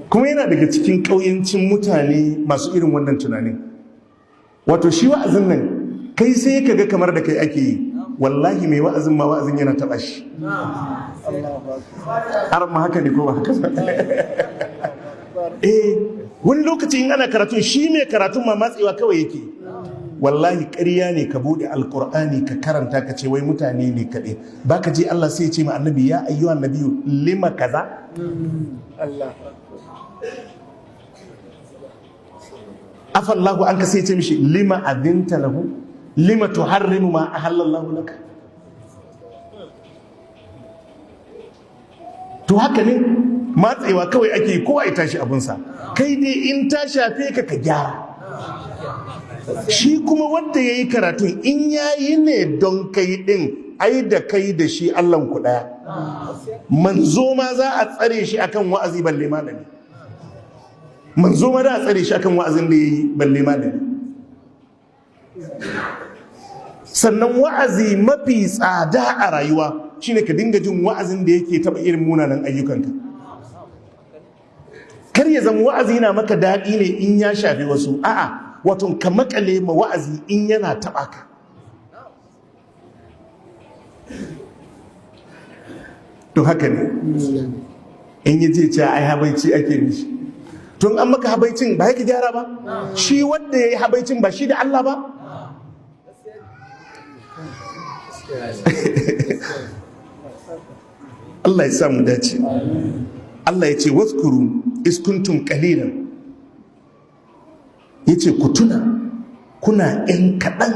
Kuma yana daga cikin ƙauyancin mutane masu irin wannan tunanin. Wato shi wa'azin nan, kai sai ka ga kamar da kai ake yi. Wallahi mai wa'azin ma wa'azin yana taɓa shi. Har ma haka ne ko ba haka? Eh, wani lokaci in ana karatun, shi mai karatun ma matsewa kawai yake. Wallahi ƙarya ne ka buɗe Alƙur'ani ka karanta ka ce wai mutane ne kaɗai. Baka je Allah sai ya ce ma Annabi, "Ya ayyuhan nabiyyu lima kaza?" Allah. Afallahu anka, sai ya ce mishi, "Lima adinta lahu? Lima tuharrimu ma ahallallahu laka?" To haka ne, matsewa kawai ake yi, kowa ya tashi abunsa. Kai dai in ta shafe ka, ka gyara. Shi kuma wanda ya yi karatun, in ya yi ne don kai din, ai da kai da shi Allahn ku ɗaya. Manzo ma za a tsare shi akan wa'azi, balle malami. Manzo ma za a tsare shi akan wa'azin da ya yi, balle malami. Sannan wa'azi mafi tsada a rayuwa shine ka dinga jin wa'azin da yake taba irin munanan ayyukanka. Kar ya zama wa'azi na maka daɗi ne in ya shafi wasu. A'a, wato ka makale ma wa'azi in yana taba ka. To haka ne, in yi ce ce ai habaici ake mishi, tun an maka habaicin ba ya gyara ba. Shi wanda ya yi habaicin ba shi da Allah ba. Allah ya samu dace. Allah ya ce, "Waskuru iskuntum qalilan." Yace ku tuna kuna ‘yan kaɗan.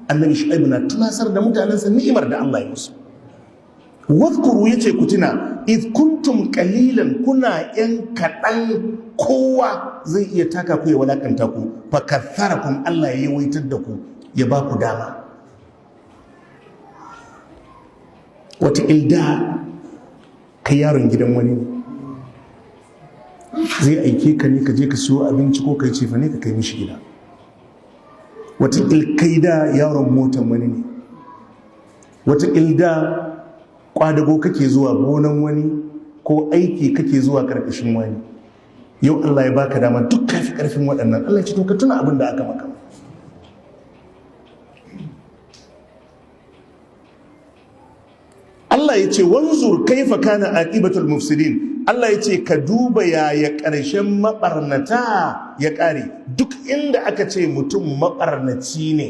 Annabi Shu'aibu na tunasar da mutanensa ni'imar da Allah ya musu. "Waskuru," yace, "ku tuna, iz kuntum qalilan," kuna ‘yan kaɗan, kowa zai iya taka ku ya walakanta ku. "Fa kaththarakum," Allah ya yawaitar da ku, ya ba ku dama. Wata ilda kai yaron gidan wani ne, zai aike ka ne ka je ka siyo abinci ko kai cefa ne ka kai mishi gida. Wata ilkaida yaron motan wani ne. Wata ilda kwadago kake zuwa gonan wani ko aiki kake zuwa karkashin wani. Yau Allah ya baka dama, duk kafi karfin waɗannan. Allah ya ce, to ka tuna abin da aka maka. Allah ya ce, "Wanzur kaifa kana aqibatul mufsidin." Allah ya ce ka duba yaya ƙarshen mabarnata ya ƙare. Duk inda aka ce mutum mabarnaci ne,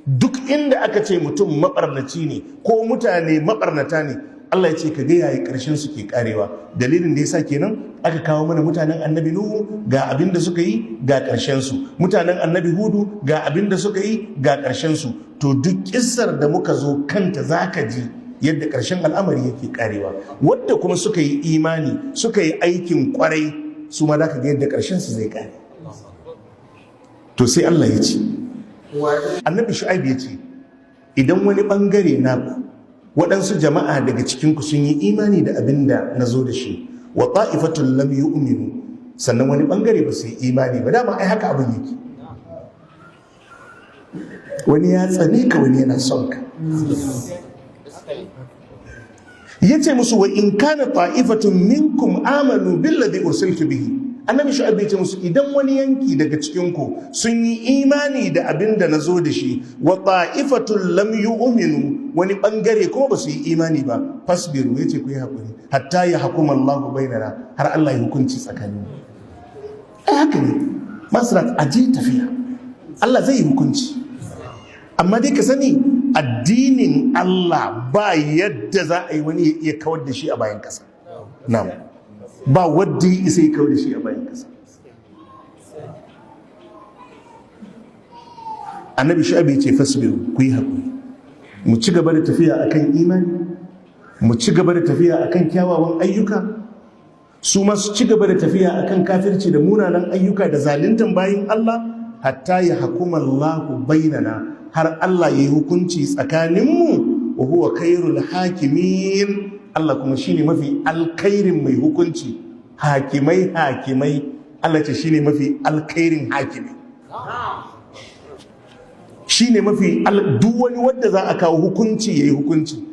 duk inda aka ce mutum mabarnaci ne ko mutane mabarnata ne, Allah ya ce ka ga yaya ƙarshen su ke ƙarewa. Dalilin da yasa kenan aka kawo mana mutanen Annabi Nuhu, ga abin da suka yi, ga ƙarshen su. Mutanen Annabi Hudu, ga abin da suka yi, ga ƙarshen su. To duk kissar da muka zo kanta zaka ji yadda ƙarshen al'amari yake karewa. Wadda kuma suka yi imani, suka yi aikin kwarai, su ma za ka ga yadda ƙarshen su zai kare. To sai Allah ya ce, Annabi Shu'aib ya ce, idan wani bangare naku, waɗansu jama'a daga cikinku sun yi imani da abin da na zo da shi, wa ta'ifatun lam yu'minu, sannan wani bangare ba su yi imani ba. Dama ai haka abin yake, wani ya tsane ka, wani yana son ka. Ya ce musu, "Wa in kana ta'ifatun minkum amanu billadhi ursiltu bihi." Annabi Shu'aib ya ce musu, idan wani yanki daga cikin ku sun yi imani da abin da nazo da shi, wa ta'ifatun lam yu'minu, wani bangare kuma ba su yi imani ba, "fasbiru," yace, "ku yi hakuri, hatta ya hukuma Allahu bainana," har Allah ya hukunci tsakanin. Ai haka ne masrat, aje tafiya, Allah zai yi hukunci. Amma dai ka sani, addinin Allah ba yadda za a yi wani ya iya kawar da shi a bayan kasa. Na'am, ba wadda ya isa ya kawar da shi a bayan kasa. Annabi Shu'aib ya ce, "Fasbiru," ku yi haƙuri, mu ci gaba da tafiya akan imani, mu ci gaba da tafiya akan kyawawan ayyuka, su ma su ci gaba da tafiya akan kafirci da munanan ayyuka da zaluntan bayin Allah, "hatta ya hakuma Allahu bainana," har Allah ya yi hukunci tsakaninmu, "wa huwa khairul hakimin," Allah kuma shine mafi alkhairin mai hukunci. Hakimai hakimai, Allah ce shine mafi alkhairin hakimi, shine mafi duk wani wanda za a kawo hukunci yayi hukunci,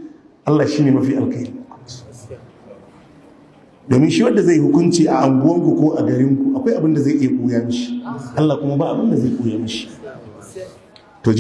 Allah shine mafi alkhairin hukunci. Domin shi wanda zai hukunci a anguwanku ko a garinku, akwai abin da zai iya ɓuya mishi. Allah kuma ba abin da zai ɓuya mishi. To.